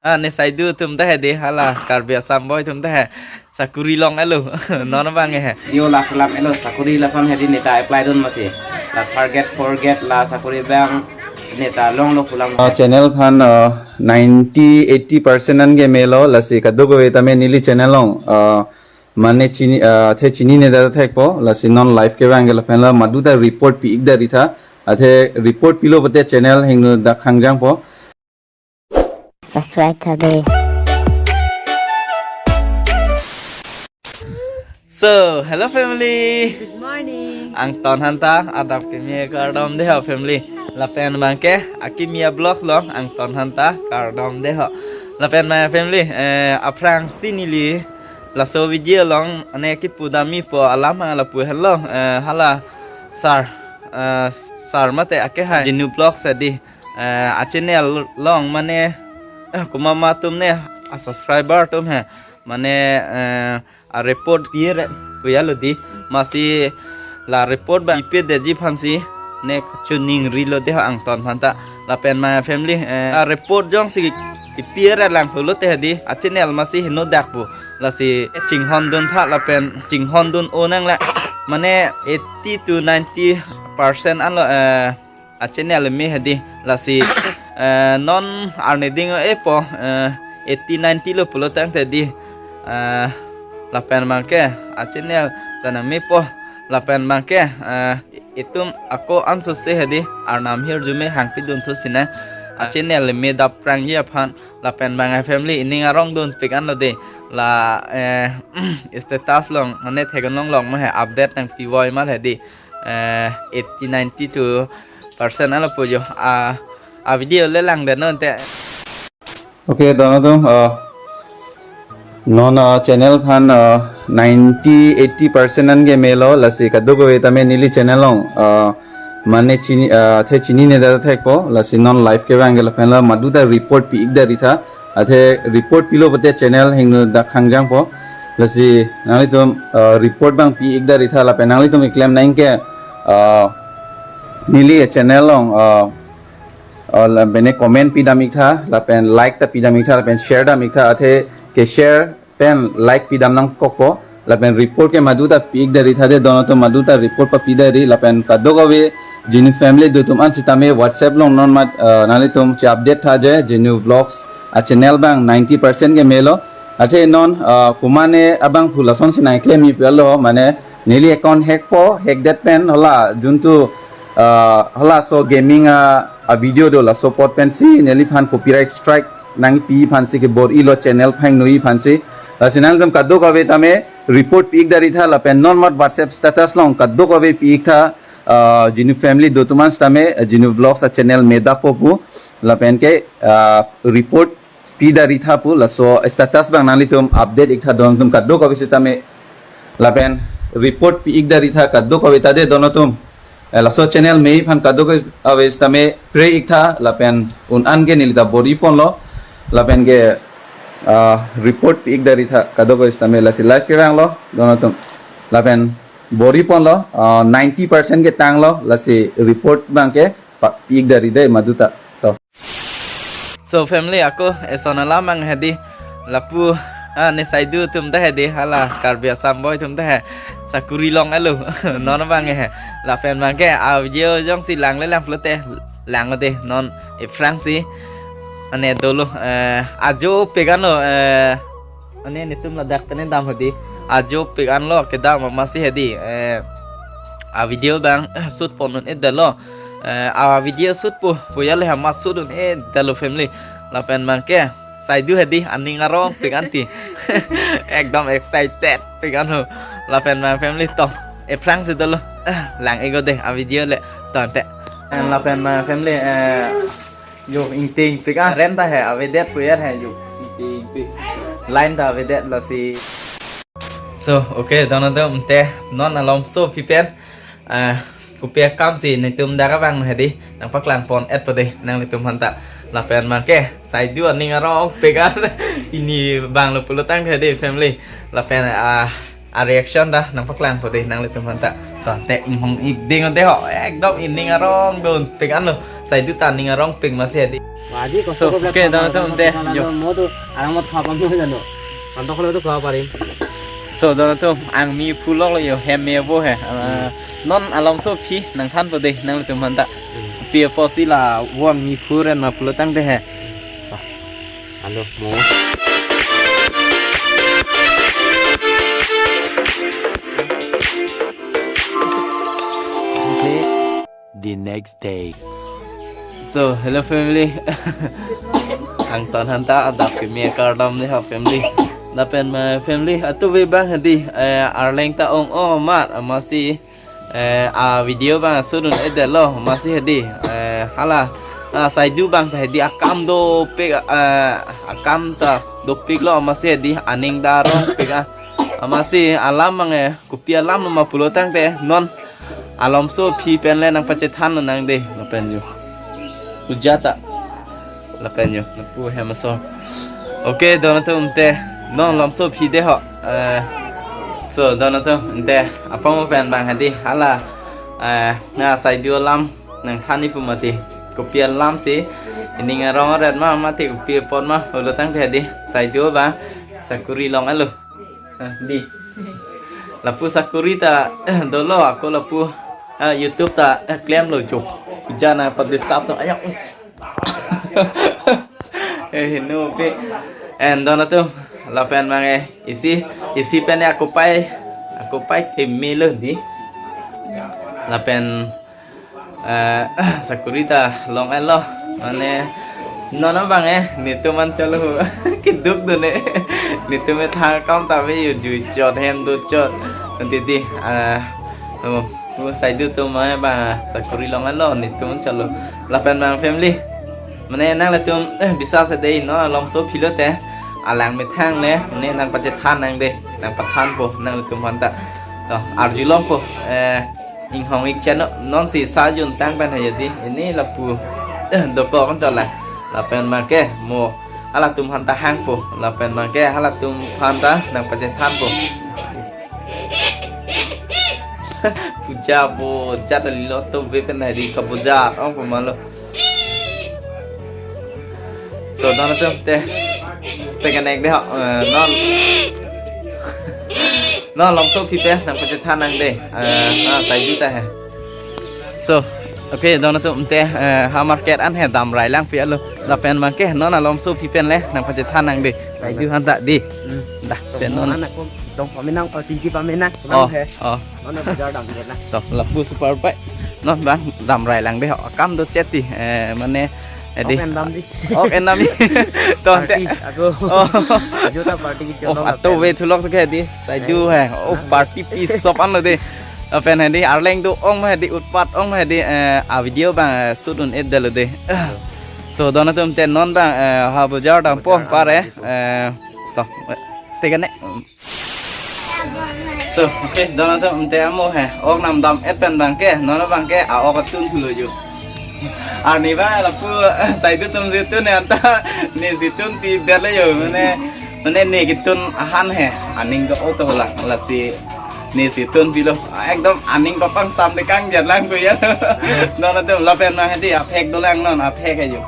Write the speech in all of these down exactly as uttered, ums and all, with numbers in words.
Ah, ne saidu atum ta hedi, hala Karbi Assam boy atum ta he. Sakuri long elo. Non abang he. Yo, last lap elo, sakuri lason hedi neta apply dun mati. La target forget la sakuri abang neta longlo pulang. Ah, channel aphan, ah, ninety eighty percent an ke melo, lasi kadokave tame neli channel along, ah, mane chini, ah, athe chinine det thekpo, lasi non live kevang ke lapen la maduta report pi-ik det ri tha, athe report pilo pute channel hingno dak hangjangpo. Subscribe tha de. So, hello family. Good morning. Angton aphan ta adap kimi kardom de ho family. Lapen abang ke akimi a-vlog along Angton aphan ta kardom de ho. Lapen abang family, eh, aphrangsi neli laso video along ane kipu damji pu alam ha lapu henlo, eh, hala sir, eh, sir mate ake hai Jinu Vlogs hedi, eh, a-channel along mane, eh, komat ma atum ne a-subscriber atum he mane, eh, a-report pi-et re puya lo di, masi la report abang pi-et detji aphansi ne kachiningri lo de ho Angton aphan ta. Lapen abang family, eh, a-report jongsi kipi-et ra lang pulote hedi a-channel masi hingno dak pu, lasi chinghon dun tha lapen chinghon dun-o nang la, mane eighty to ninety percent anlo, eh, a-channel me hedi, lasi, eh, non arni ding-o epo, eh, eighty ninety lo pulo tangte di, eh, lapen abang ke a-channel ta nangmepo, lapen abang ke, eh, itum ako anso se hedi arnam hirjume hangpi dun thu sina a-channel me dap prangji aphan. Lapen abang family ining arong dunpik anlo de, la, eh, status along mane theklong long ma he update nangpi voi ma hedi, eh, eighty ninety two percent anlo pu jo. A, a-video le lang det non te. Okay, don atum, ah, non, ah, channel aphan, ah, ninety eighty percent an ke melo, lasi kadokave tame neli channel along, ah, mane chini, ah, athe chinine det thekpo, lasi non live kevang ke lapen la maduta report pi-ik det ri tha, athe report pilo pute channel hingno dak hangjangpo, lasi nanglitum, ah, report abang pi-ik det ri tha lapen nanglitum keklem nang ke, ah, neli channel along, ah, ah, lapen comment pi dam-ik tha, lapen like ta pi dam-ik tha, lapen share dam-ik tha, athe ke share pen like pi dam nangkokpo, lapen report ke maduta pi-ik det ri tha de, don atum maduta report papi det ri, lapen kadokave Jinu family do atum an sitame WhatsApp along non mat, ah, nanglitum che-update tha je, Jinu Vlogs a-channel abang ninety percent ke melo, athe non, ah, komat ne abang pu lasonsi nangklemji pu alo, mane neli account hack po, hack det pen hala juntu, ah, halaso gaming a, a-video do laso apot pensi neliphan copyright strike nangpi aphansi kebor-ilo channel aphan hingnoji aphansi. Lasi nangtum kadokave tame report pi-ik det ri tha lapen non mat WhatsApp status along kadokave pi-ik tha, ah, Jinu family do atum an sitame, ah, Jinu Vlogs a-channel me dappo pu lapen ke, ah, report pi det ri tha pu laso status abang nanglitum update-ik tha don atum kadokave sitame, lapen report pi-ik det ri tha kadokave ta de don atum. Eh, laso channel meji aphan kadokave sitame pray-ik tha lapen un an ke neli ta bor-i ponlo, lapen ke, ah, report pi-ik det ri tha kadokave sitame, lasi live kevanglo don atum, lapen bor-i ponlo, ah, ninety percent ke tanglo, lasi report abang ke pa-, pi-ik det ri de maduta. To. So family, ako eson alam abang hedi, lapu, ah, ne saidu atum ta hedi, hala Karbi Assam boy atum ta he, sakuri long elo, non abang he, lapen abang ke a-video jongsi lang le lang pulote lang de, non aphrangsi ane dolo, eh, ajopik anlo, eh, ane netum ladak pen dam hedi, ajopik anlo kedam amatsi hedi, eh, a-video abang, eh, shoot pon un-edetlo, eh, a-video shoot po, puya le amat shoot un-edetlo family, lapen abang ke saidu hedi aning arongpik anti, ekdom excited pik anlo, lapen abang family to, aphrangsi dolo, eh, lang-ik o de a-video le, to ante, lapen abang family, eh, yo, ingting pik an, renta he, avedet puyer he, yo, ingting pik. Line ta avedet lasi. So, okay, don atum, ante non alomso pipen, ah, kopi akamsi netum dak abang hedi, nangpaklang pon-etpo de nanglitum aphanta. Lapen abang ke saidu aning arongpik an, ini abang lo pulo tangte hedi family. Lapen, ah, a-reaction ta nangpaklangpo de nanglitum aphanta. To, te umhong-ik ding o de ho. Ekdom ining arong dunpik anlo. Saidu ta ning arongpik amatsi hedi. আজি কষ্ট So, কৰি পেলাই okay, খাম আৰু, দাদা, গম দে, পাইছা নে? Jo. মইতো আৰামত খাব পাম নহয় জানো? মাংস খালেতো খাব পাৰিম। So, দাদা, তো, ang mi phu lok lo jo, hem me bo he. Ah, Hmm. Non alomso aphi nangthanpo dei, nanglitum aphanta. Hmm. Pi apotsi la vo ang mi phu ren ma pulo tangte he. Hmm. Alo, mo. The next day. So, hello family. Angton aphanta adap kimi akardom dei ha family. Lapen ma family atuve abang hedi, eh, arleng ta ong-ong amat, amatsi, eh, a video abang shoot un-edetlo, amatsi hedi, eh, hala, ah, Saidu abang ta hedi akam dopik, eh, akam ta dopiklo, amatsi hedi aning ta rongpik, ah, amatsi alam abang, eh, kopi alam ma pulo tangte non alomso aphi pen le nangpachethan lonang dei, lapen jo. Puja ta. Lapen jo, lapu hem aso. Okay, don atum te. Non alomso aphi dei ho. Eh, so, don atum te. Apam pen abang hedi hala, eh, na Saidu alam nangthan-i pu mati. Kopi alamsi ining arong aret ma mati, kopi apot ma pulo tangte hedi Saidu abang sakori long-etlo. Ah, di. Lapu sakori ta, eh, dolo ako lapu, ah, YouTube ta, eh, klemlo jo. Jana pa disturb to. Ayo. Eh, hinu pi. And don atum, lapen abang, eh, isi, isi pen ya akopai, akopai kemelo di. Lapen eh, sakori ta long-etlo. Mane, non abang, eh, netum an chalo. Keduk dun, eh. Netum methang akam ta ave jo, jui chot hem do chot. Nanti di, ah, oh, oh, Saidu atum ma abang, sakori long-etlo, netum an chalo. Lapen abang family. Mane nanglitum, eh, bisas dei non alomso aphi lote. Alang methang le, mane nangpachethan nang dei, nangpathanpo, nanglitum aphanta. To, arjulongpo, eh, inghong ik channel nonsi sa juntang pen ha hedi. Ini lapu, eh, dokok an chola. Lapen abang ke mo halatum aphanta hangpo. Lapen abang ke halatum aphanta nangpachethanpo. Puja bo jat ali lo to be pen hedi ka puja ong pu malo. So, don atum te. Stay connect dei ho. Eh, non. Non alomso aphi pen nangpachethan nang dei. Eh, na Saidu ta he. So, okay, don atum te, eh, ha market an he damrai lang pi alo. Lapen abang ke non alomso aphi pen le nangpachethan nang dei. Saidu aphanta di. Hmm. Dah, te non. Mana ko dong pamenang, oh, tingki pamenang. Oh, oh. Mana bajar dam dei na. To, lapu super bike. Non abang damrai lang dei ho. Akam do chet ti, eh, mane, eh, di. Ok, endam di. Ok, endam di. To, party, te. Ako. Oh. Juta party ki Oh, cholo ato lapen. Ve thulok ke di. Saidu he. Oh, party piece stop an lo dei. Lapen hedi arleng do-ong hedi utpat ong hedi, eh, a video abang, eh, shoot un-edetlo dei. So, don atum te non abang, eh, ha bajar dampo pare, eh, to, eh, stay connect. So, okay, don atum te amo he. Ok namdam-et pen abang ke, non abang ke, a ok atun thulo jo. Arni abang lapu, Saidu atum si tun ne anta, ne si tunpidetlo jo, mane, mane ne ketun ahan he, aning do-o to la, lasi ne si tunpilo. Ekdom aning papangsam te kangjar lang ko ya. Don atum lapen abang hedi aphek dolang non, aphek ayo.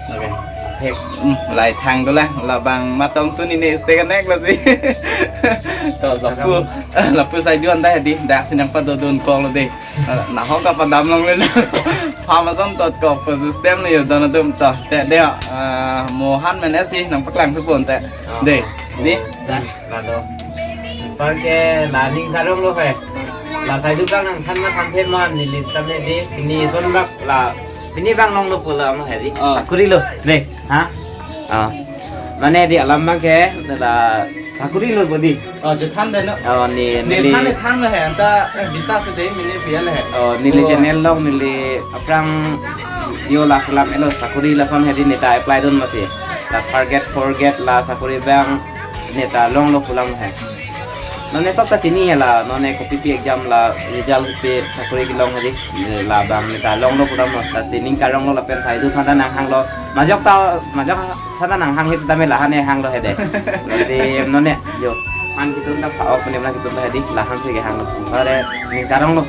Okay. Aphek, hmm, lai thang dolang, labang matong tun ne stay connect lasi. To, lapu, lapu Saidu aphanta hedi, dak si nangpadodun koklo dei. Nahok kapadam longle. Pam ason tot kok pu system le jo don atum to. Te dei, ah, mo han mene si nangpaklang supon te. Oh. Dei. Di. Dah, lalu. Apar ke la ning karong lo he. La Saidu abang nangthan ma thanthe ma neli tame di. Pini son bak la. Pini abang longlo pu la mo hedi. Oh. Sakori lo. Dei. Ha? Ah. Mane di alam abang ke la sakori lo bo di. Oh, chethan dei no. Oh, ne, ne neli than, ne than lo he, anta, eh, bisas dei, mene bial he. Oh, neli Oh. channel along, neli aphrang jo la selam-etlo sakori lason hedi neta apply dun mati. La forget, forget la sakori abang neta longlo pu lang he. Non ne sob ta chini he la, non ne kopi pi exam la result pi sakori kelong hedi. Labang neta longlo pu lang no, lasi ning karong lo lapen Saidu aphanta nanghanglo. Majok ta, majok aphanta nanghang hedi tame la han ne hanglo hedi. Lasi non ne, jo. Han ketun ta pa-ok pu ne ketun ta hedi, la han si kehanglo. Are, ning karong lo.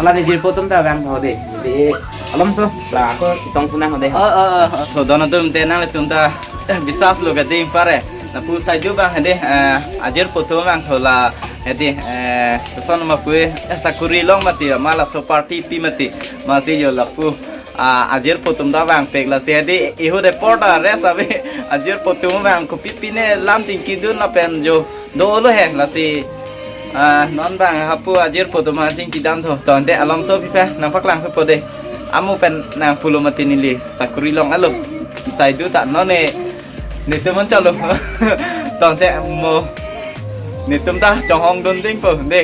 Hala de jirpo atum ta vangthu de. Jadi alomso la ako chetong punang de. Oh, oh, oh, oh. So don atum te nanglitum ta, eh, bisas lo kajing pare. Lapu saidu abang de, eh, ajirpo atum vangthu la, eh, de, eh, son ma pu, eh, sakuri long mati, ma laso party pi mati. Masi jo lapu, ah, ajirpo atum ta vangpik lasi de, ihu de porta rest ave. Ajirpo atum vang kopi pine lam chingkidun lapen jo dolo he lasi. Ah, non abang hapu ajirpo atum chingkidam tho. Tangte alomso pi phe nangpaklang phe po de. Amu pen nangpulo mati neli sakuri long alo. Saidu ta non ne netum an chalo. Tangte mo netum ta chonghong dun ding po de.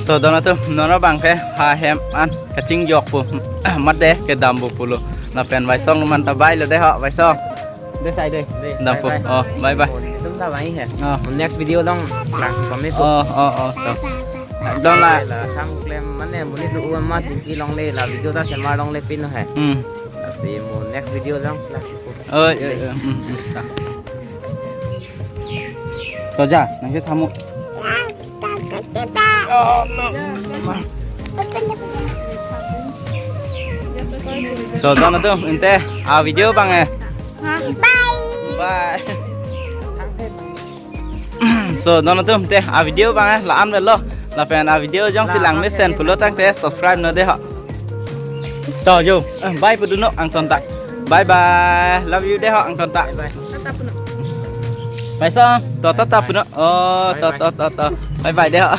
So don atum non abang ke ha hem an kachingjok po. Mat de kedam po pulo. Lapen Vaisong man ta bai lo de ho, Vaisong. De sai de. De, dam po. Bye, bye. Oh, bye bye. Netum ta bai he. Oh. Next video along lang kami po. Oh, oh, oh, to. Don la. La kam klem mane monit do ma chingki longle la video ta semar longle pin he. Hmm. Lasi mo next video along lang po. Oh, iya, iya. Hmm, hmm. To ja, nangsi thamu. So don atum, inte a video abang eh. Bye. Bye. So don atum, te a video abang eh la-an lo. Lapen a video jongsi lang mesen pulo tangte subscribe non de ho. To jo, eh, bye pu dun non angton ta. Bye bye. Love you de ho angton ta. Bye bye. Vaisong, to tata pu non. Oh, to, to, to, to. Bye bye de ho.